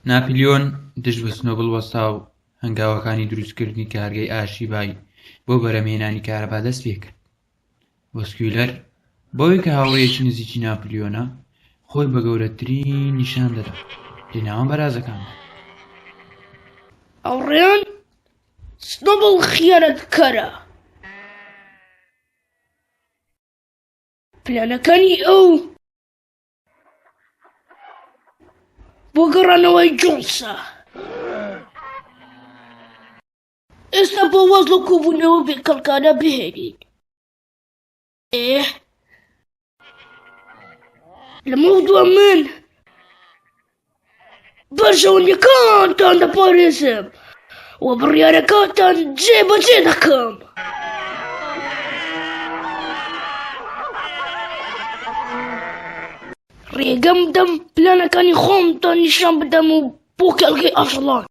ناپلیۆن دژ بە سنۆبڵ وەستا و هەنگاوەکانی دروستکردنی کارگەی ئاشی بای بۆ بەرهەمهێنانی کارەبا دەست پێکرد. و سکویلەر بەوەی کە هاوڕێیەکی نزیکی ناپلیۆنە خۆی بە گەورەترین نیشان دەدا لە ناوان بەرازەکاندا. هاوڕێیان سنۆبڵ خیانەتکارە. پلانەکانی ئەو بۆ گەڕانەوەی جۆنسە. ئێستا بۆ واز لەو کۆبوونەوە بێکەڵکانە بهێنین. ئێ لەمەو دوا من بەرژەوەندیەکانتان دەپارێزم و بڕیارەکانتان جێبەجێ دەکەم. ڕێگەم بدەم پلانەکانی خۆمتان نیشان بدەم و بۆ کێڵگەی ئاژەڵان.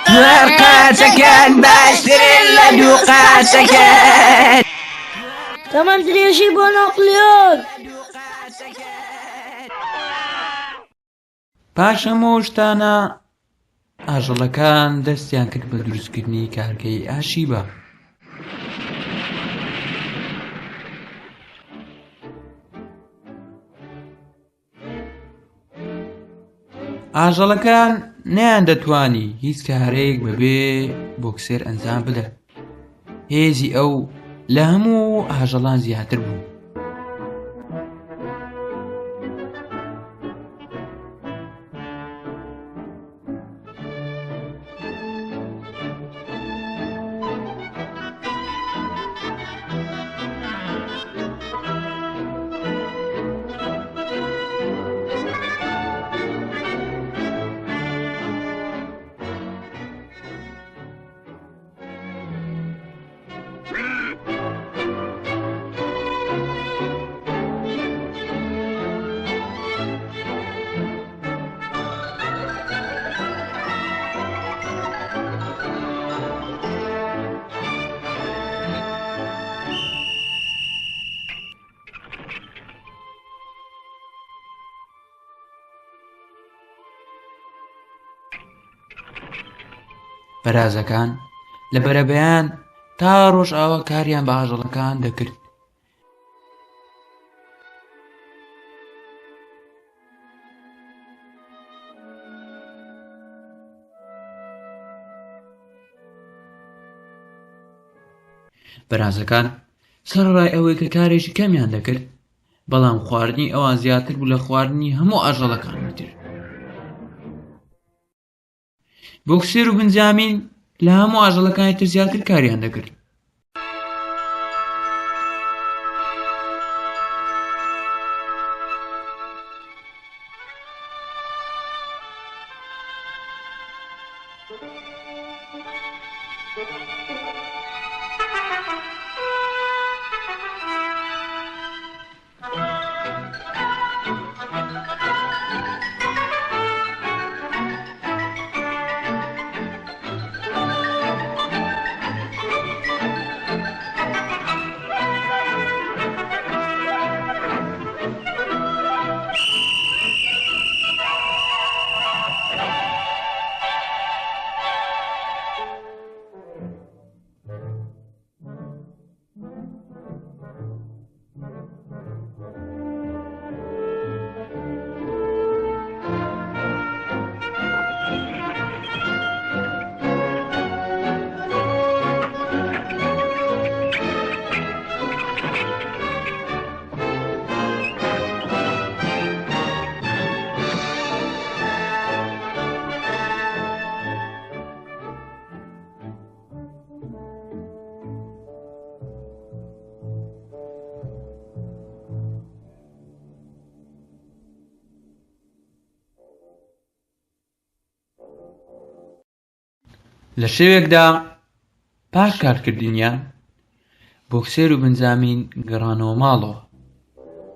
چوار قاچەکان باشترن لە دوو قاچەکان. تەمەن درێژی بۆ ناپلیۆن. پاش هەموو شتانە ئاژەڵەکان دەستیان کرد بە دروستکردنی کارگەی ئاشیبا. ئاژەڵەکان نەیان دەتوانی هیچ کارێک بەبێ بۆکسێر ئەنجام بدەن هێزی ئەو لە هەموو ئاژەڵان زیاتر بوو. بەرازەکان لە بەرەبەیان تا ڕۆژئاوا کاریان بە ئاژەڵەکان دەکرد. بەرازەکان سەرەڕای ئەوەی کە کارێکی کەمیان دەکرد بەڵام خواردنی ئەوان زیاتر بوو لە خواردنی هەموو ئاژەڵەکانی تر. بۆکسێر و بنجامین لە هەموو ئاژەڵەکانی تر زیاتر کاریان دەکرد. لە شەوێکدا پاش کارکردنیان بۆکسێر و بنجامین گەڕانەوە ماڵەوە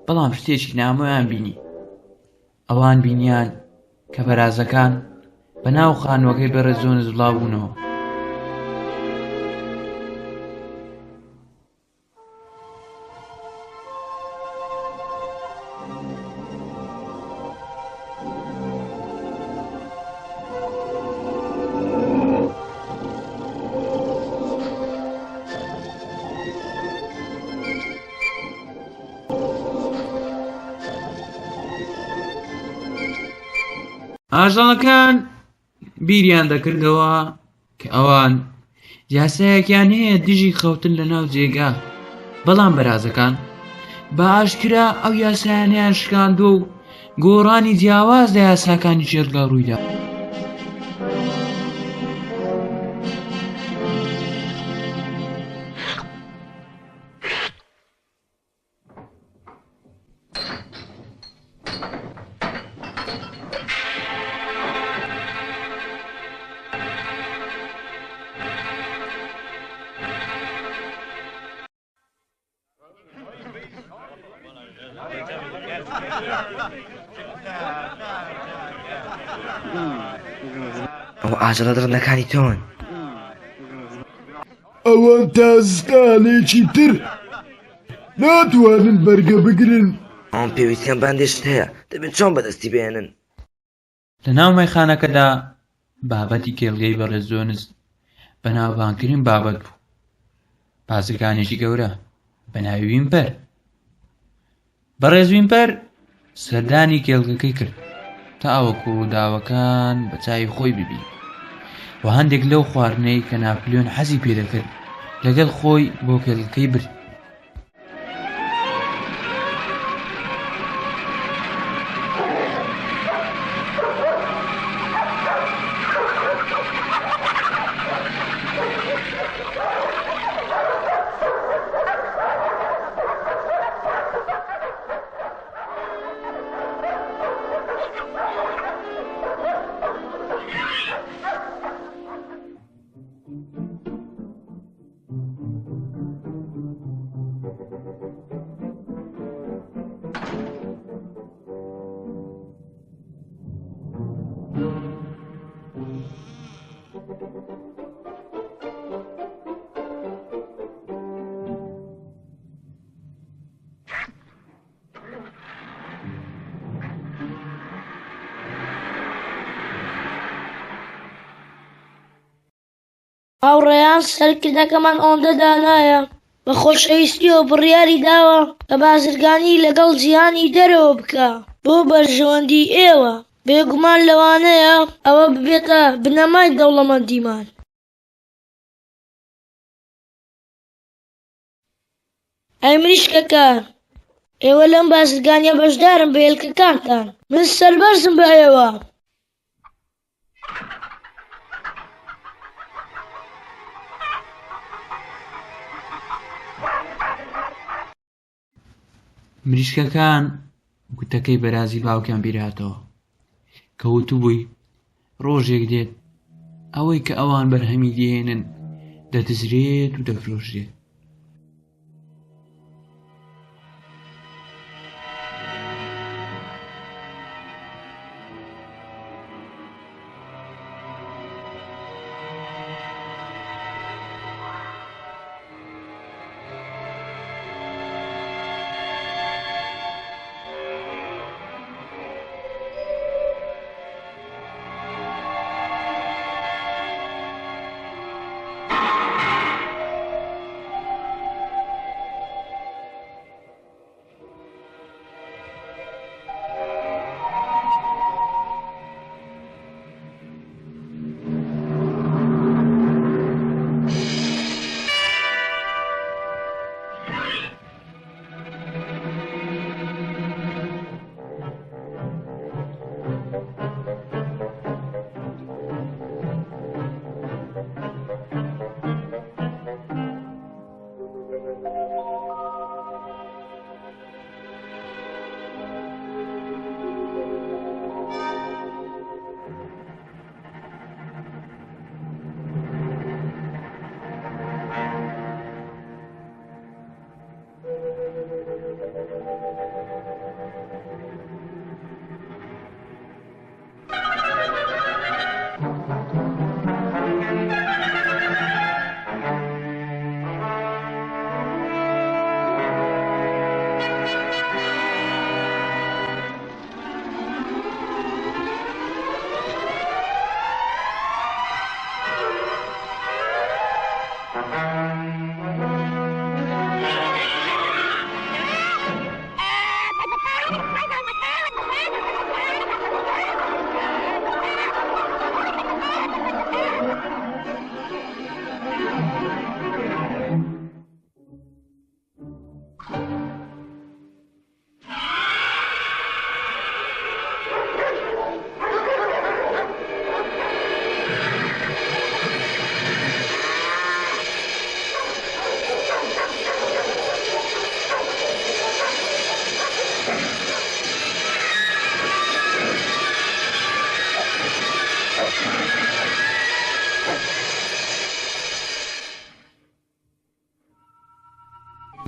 بەڵام شتێکی نامۆیان بینی ئەوان بینیان کە بەرازەکان بە ناو خانووەکەی بەڕێز جۆنز بڵاو بوونەوە. ئاژەڵەکان بیریان دەکردەوە کە ئەوان یاسایەکیان هەیە دژی خەوتن لە ناو جێگا، بەڵام بەرازەکان بە ئاشکرا ئەو یاسایانەیان شکاندووە و گۆڕانی جیاواز لە یاساکانی کێڵگە ڕوویدا. ئەوە ئاژەڵە دڕندەکانی تۆن. ئەوان تا زستانێکی تر ناتوانن بەرگە بگرن. ئەوان پێویستیان بە هەندێک شت هەیە، دەبێت چۆن بەدەستی بهێنن؟ لە ناو مەیخانەکەدا بابەتی کێڵگەی بەڕێز جۆنز بەناوبانگترین بابەت بوو. بازرگانێکی گەورە بە ناوی ویمپەر. بەڕێز ویمپەر سەردانی کێڵگەکەی کرد تاوەکو ڕووداوەکان بە چاوی خۆی ببینێت و هەندێک لەو خواردنەی کە ناپلیۆن حەزی پێدەکرد لەگەڵ خۆی بۆ کێڵگەکەی برد. هاوڕێیان سەرکردەکەمان ئەوەندە دانایە بە خۆشەویستیەوە بڕیاری داوە کە بازرگانی لەگەڵ جیهانی دەرەوە بکا بۆ بەرژەوەندی ئێوە، بێگومان لەوانەیە ئەوە ببێتە بنەمای دەوڵەمەندیمان. ئەی مریشکەکان، ئێوە لەم بازرگانیە بەشدارن بە هێلکەکانتان، من سەربەرزم بە ئێوە. مریشکەکان گوتەکەی بەرازی باوکیان بیرهاتەوە کە وتبووی ڕۆژێک دێت ئەوەی کە ئەوان بەرهەمی دێنن دەدزرێت و دەفرۆشرێت.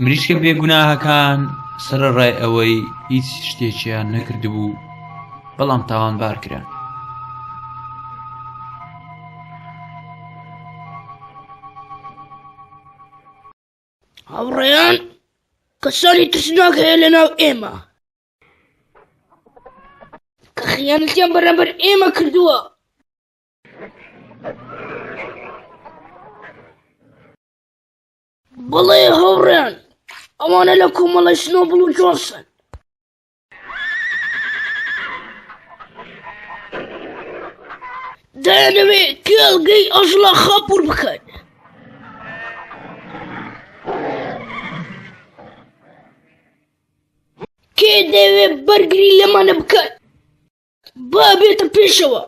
مریشکە بێگوناهەکان سەرەڕای ئەوەی هیچ شتێکیان نەکردبوو بەڵام تاوانبار کران. هاوڕێیان کەسانی ترسناک هەیە لەناو ئێمە کە خیانەتیان بەرامبەر ئێمە کردووە. بەڵێ هاوڕێیان ئەوانە لە کۆمەڵی سنۆبڵ و جۆنسن. دەیانەوێ کێڵگەی ئەژڵە خاپوور بکەن. کێ دەیەوێ بەرگری لەمانە بکات با بێتە پێشەوە.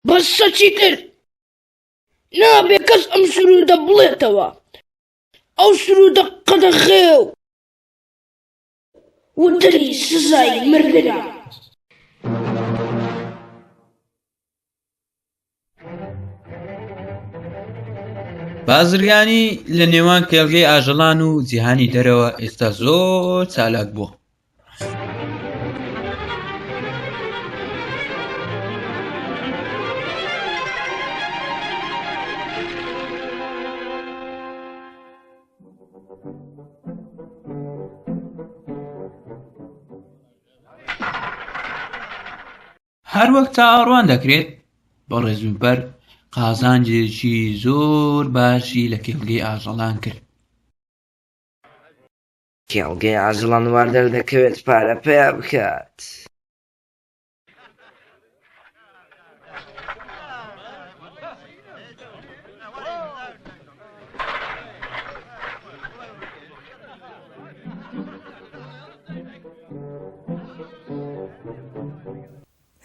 بەسە چیتر نابێ کەس ئەم سروودە بڵێتەوە ئەو سروودە قەدەغەیە و وتنی سزای مردنە. بازرگانی لە نێوان کێڵگەی ئاژەڵان و جیهانی دەرەوە ئێستا زۆر چالاک بووە. هەروەک چاوەڕوان دەکرێت، بەڕێز ویمپەر قازانجێکی زۆر باشی لە کێڵگەی ئاژەڵان کرد. کێڵگەی ئاژەڵان وا دەردەکەوێت پارە پەیا بکات.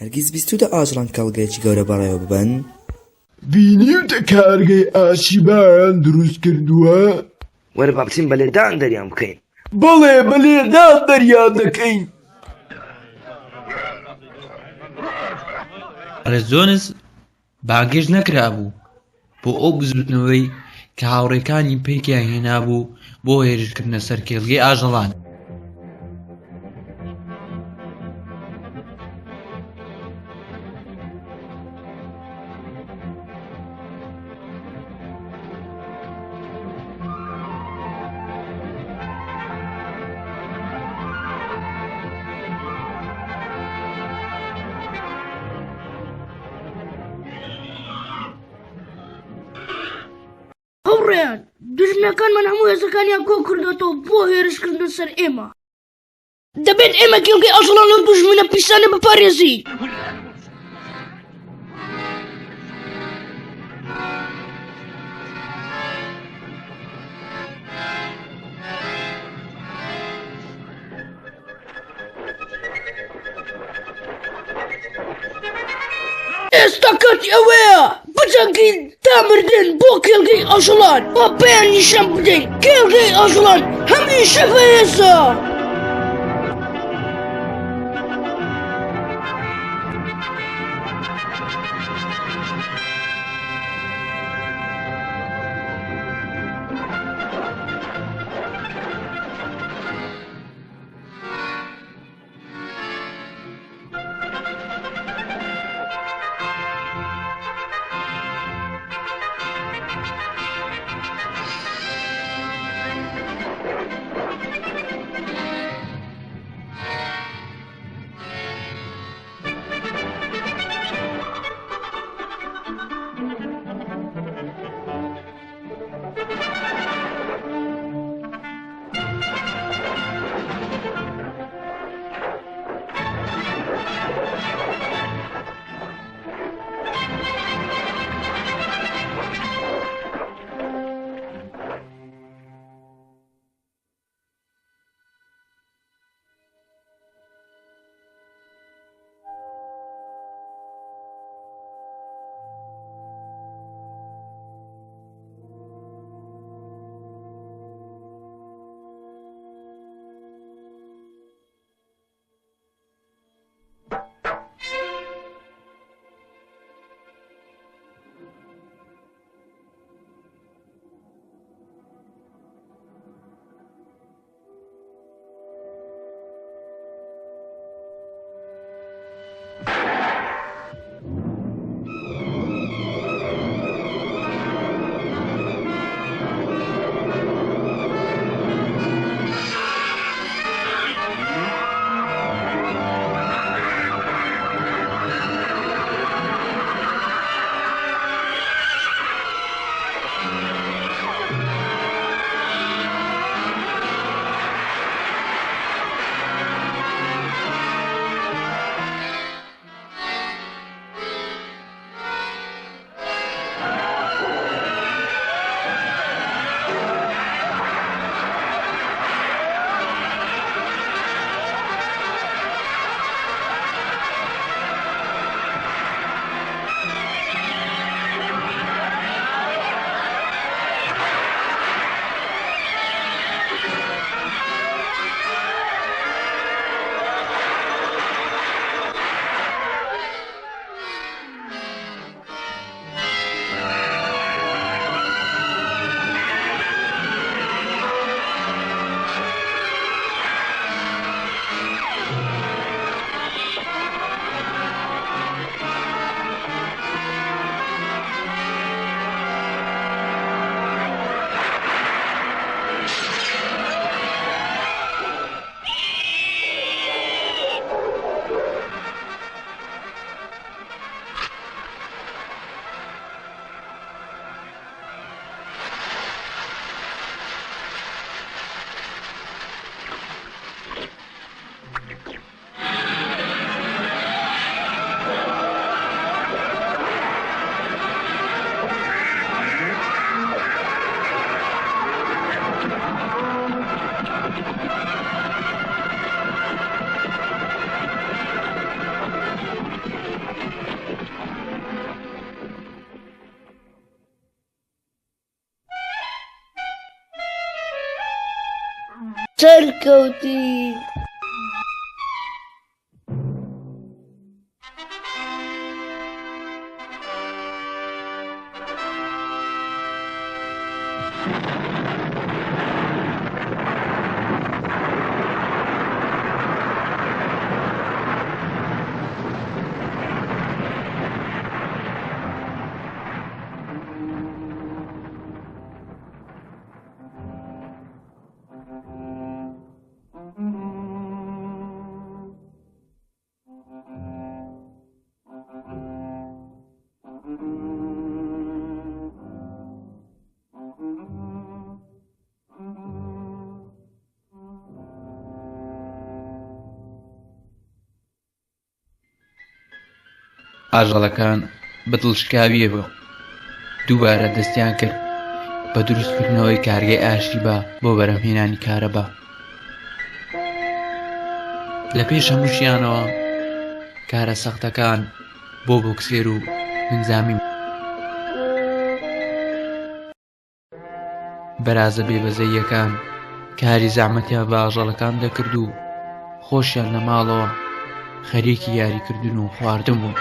هەرگیز بیستووتە ئاژەڵان کێڵگەیەکی گەورە بەڕێوە ببەن؟ بینیوتە کارگەی ئاشیبایان دروست کردووە؟ وەرە با بچین بە لێدان دەریان بکەین. بەڵێ بە لێدان دەریان دەکەین. ڕێز جۆنز بانگهێشت نەکرابوو بۆ ئەو بزووتنەوەی کە هاوڕێکانی پێکیان هێنابوو بۆ هێرشکردنە سەر کێڵگەی ئاژەڵان. هاوڕێیان، دوژمنەکانمان هەموو هێزەکانیان کۆکردۆتەوە بۆ هێرشکردنە سەر ئێمە. دەبێت ئێمە کێڵگەی ئاژەڵان لەو دوژمنە پیسانە بپارێزین. ئێستا کاتی ئەوەیە بجەنگین. تا مردن بۆ کێڵگەی ئاژەڵان با پێیان نیشان بدەین کێڵگەی ئاژەڵان هەمیشە بەهێزە. سەرکەوتین. ئاژەڵەکان بە دڵشکاوییەوە دووبارە دەستیان کرد بە دروستکردنەوەی کارگەی ئاشیبا بۆ بەرهەمهێنانی کارەبا. لە پێش هەمووشیانەوە کارە سەختەکان بۆ بۆکسێر و بنزامین. بەرازە بێبەزەییەکان کاری زەحمەتیان بە ئاژەڵەکان دەکرد و خۆشیان لە ماڵەوە خەریکی یاریکردن و خواردن بوون.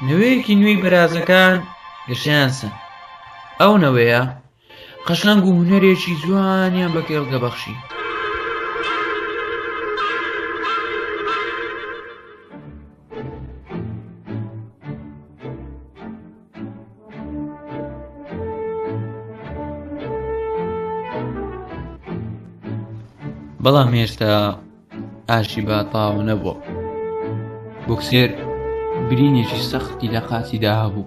نەوەیەکی نوێی بەرازەکان گەشەیان سەند. ئەو نەوەیە قەشەنگ و هونەرێکی جوانیان بە کێڵگە بەخشی. بەڵام هێشتا ئاشیبا تەواو نەبووە. بۆکسێر برینێکی سەختی لە قاچیدا هەبوو.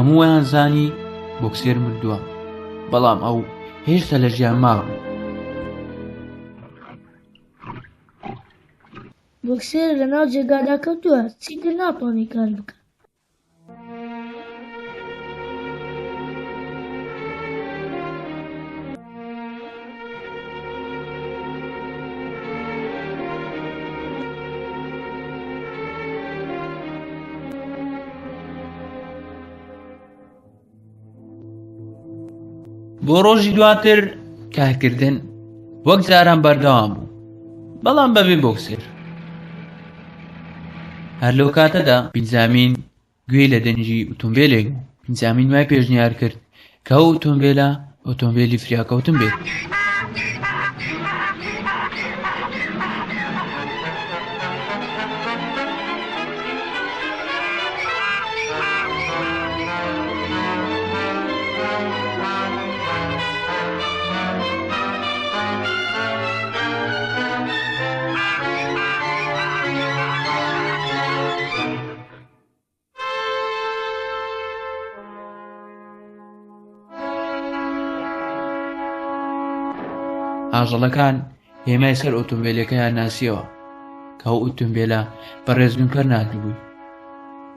هەموویان زانی بۆکسێر مردووە بەڵام ئەو هێشتا لە ژیان مابوو. بۆکسێر لەناو جێگادا کەوتووە چیتر ناتوانێت کار بکات. بۆ ڕۆژی دواتر کارکردن وەک جاران بەردەوام بوو بەڵام بەبێ بۆکسێر هەر لەو کاتەدا بنجامین گوێی لە دەنگی ئۆتۆمبێلێک بوو بنجامین وای پێشنیار کرد کە ئەو ئۆتۆمبێلە ئۆتۆمبێلی فریاکەوتن بێت. ئاژەڵەکان هێمای سەر ئۆتۆمبیلەکەیان ناسیەوە کە ئەو ئۆتۆمبیلە بە ڕێزگونکەر ناردبووی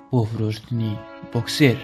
بۆ فرۆشتنی بۆکسێر.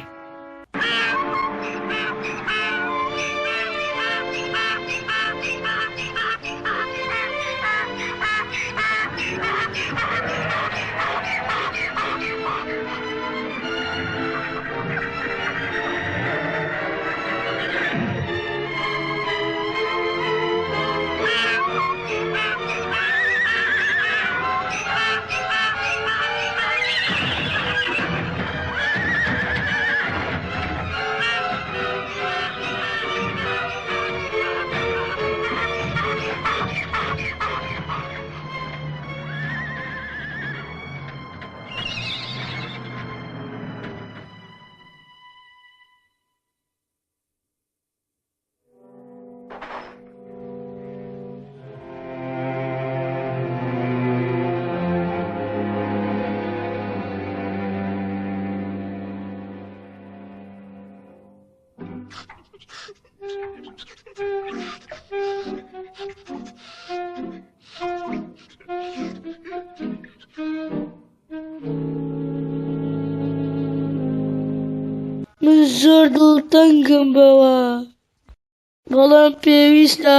من زۆر دڵتەنگم بەوە، بەڵام پێویستە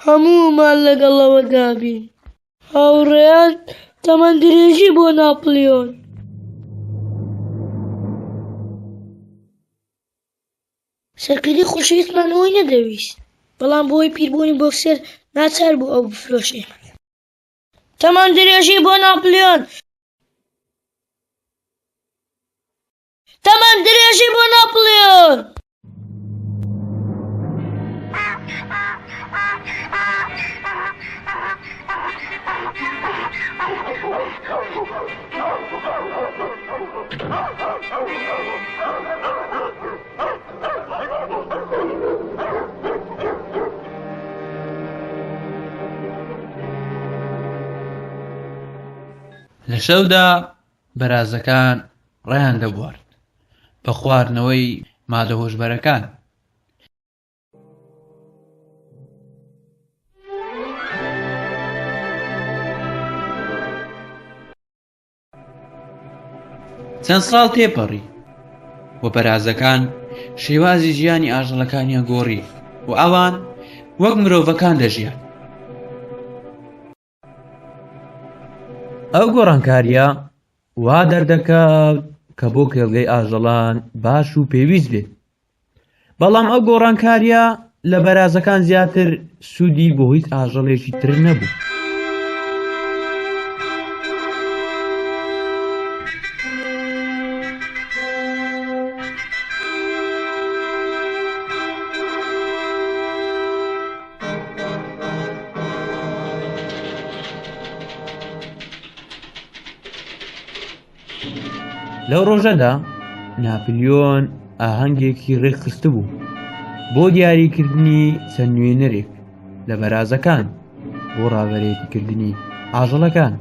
هەموومان لەگەڵ ئەوەدا بین. هاوڕێیان تەمەندرێژی بۆ ناپلیۆن. سەرکردەی خۆشەویستمان ئەوەی نەدەویست، بەڵام بەهۆی پیربوونی بۆکسێر ناچار بوو ئەو بفرۆشێ. تەمەندرێژی بۆ ناپلیۆن. تەمەن درێژی بۆ ناپلیۆن. لە شەودا بەرازەکان ڕایان دەبوارد بە خواردنەوەی مادە هۆشبەرەکان. چەند ساڵ تێپەڕی و بەرازەکان شێوازی ژیانی ئاژەڵەکانیان گۆڕی و ئەوان وەک مرۆڤەکان دەژیان. ئەو گۆڕانکارییە وا دەردەکەوت کە بۆ کێڵگەی ئاژەڵان باش و پێویست بێت، بەڵام ئەو گۆڕانکارییە لە بەرازەکان زیاتر سوودی بۆ هیچ ئاژەڵێکی تر نەبوو. لەو ڕۆژەدا ناپلیۆن ئاهەنگێکی ڕێکخستبوو بۆ دیاریکردنی چەند نوێنەرێک لە بەرازەکان بۆ ڕابەرێتیکردنی ئاژەڵەکان.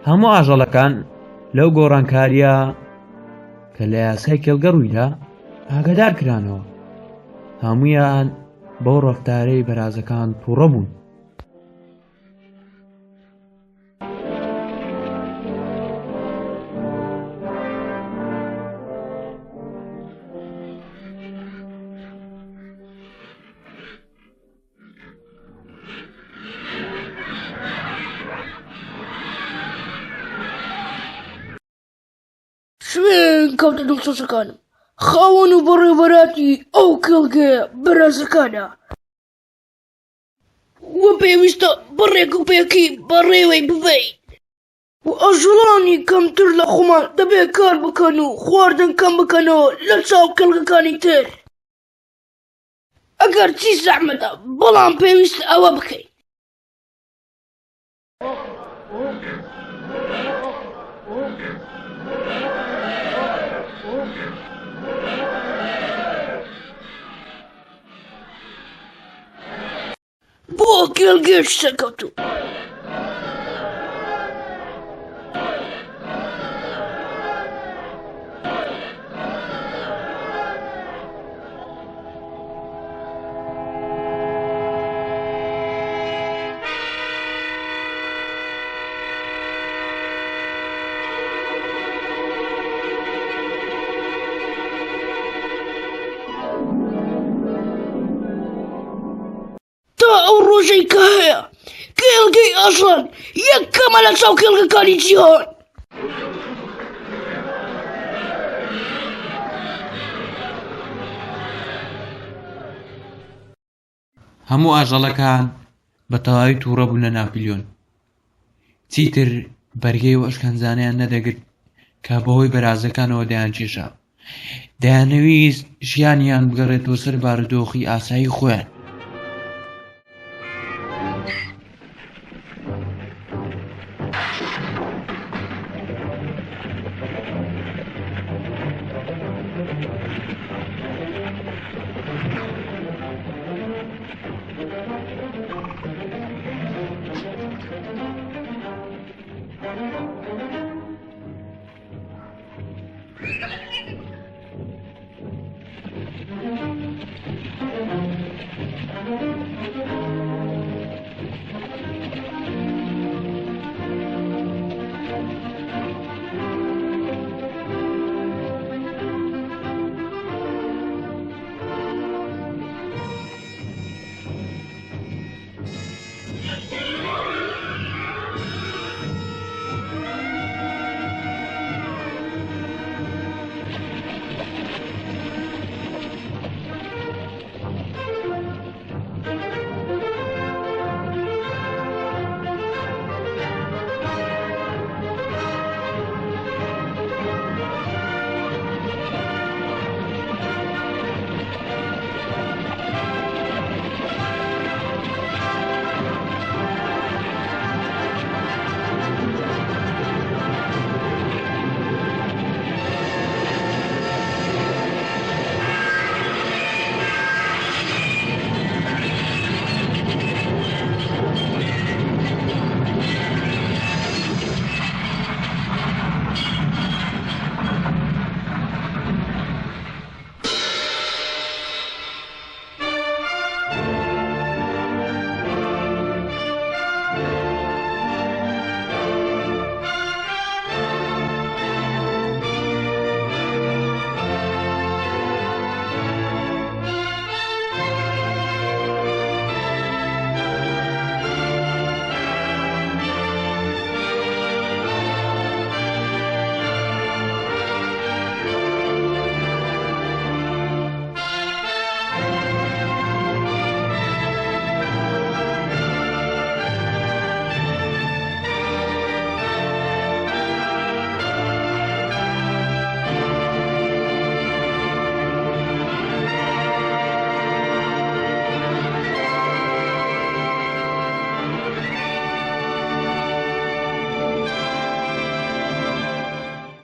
هەموو ئاژەڵەکان لەو گۆڕانکاریە کە لە یاسای کێڵگە ڕوویدا ئاگادار کرانەوە هەمویان بەو ڕەفتارەی بەرازەکان تووڕە بوون. شوێن کەوتە دڵسۆزەکانم خاوەن و بەڕێوەبەراتی ئەو کێڵگەیە بەرازەکانە و پێویستە بە ڕێکوپێکی بەڕێوەی ببەین و ئاژەڵانی کەمتر لە خۆمان دەبێت کار بکەن و خواردن کەم بکەنەوە لە چاو کێڵگەکانی تر ئەگەر چی زەحمەتە بەڵام پێویستە ئەوە بکەین. بۆ کێڵگەیەکی سەرکەوتوو. کە هەیە. کێڵگەی ئاژەڵان یەکەمە لە چاو کێڵگەکانی جیهان. هەموو ئاژەڵەکان بە تەواوی تووڕە بوون لە ناپلیۆن. چیتر بەرگەی ئەو ئەشکەنجانەیان نەدەگرت کە بەهۆی بەرازەکانەوە دەیانکێشا. دەیانەویست ژیانیان بگەڕێتەوە سەر بارودۆخی ئاسایی خۆیان.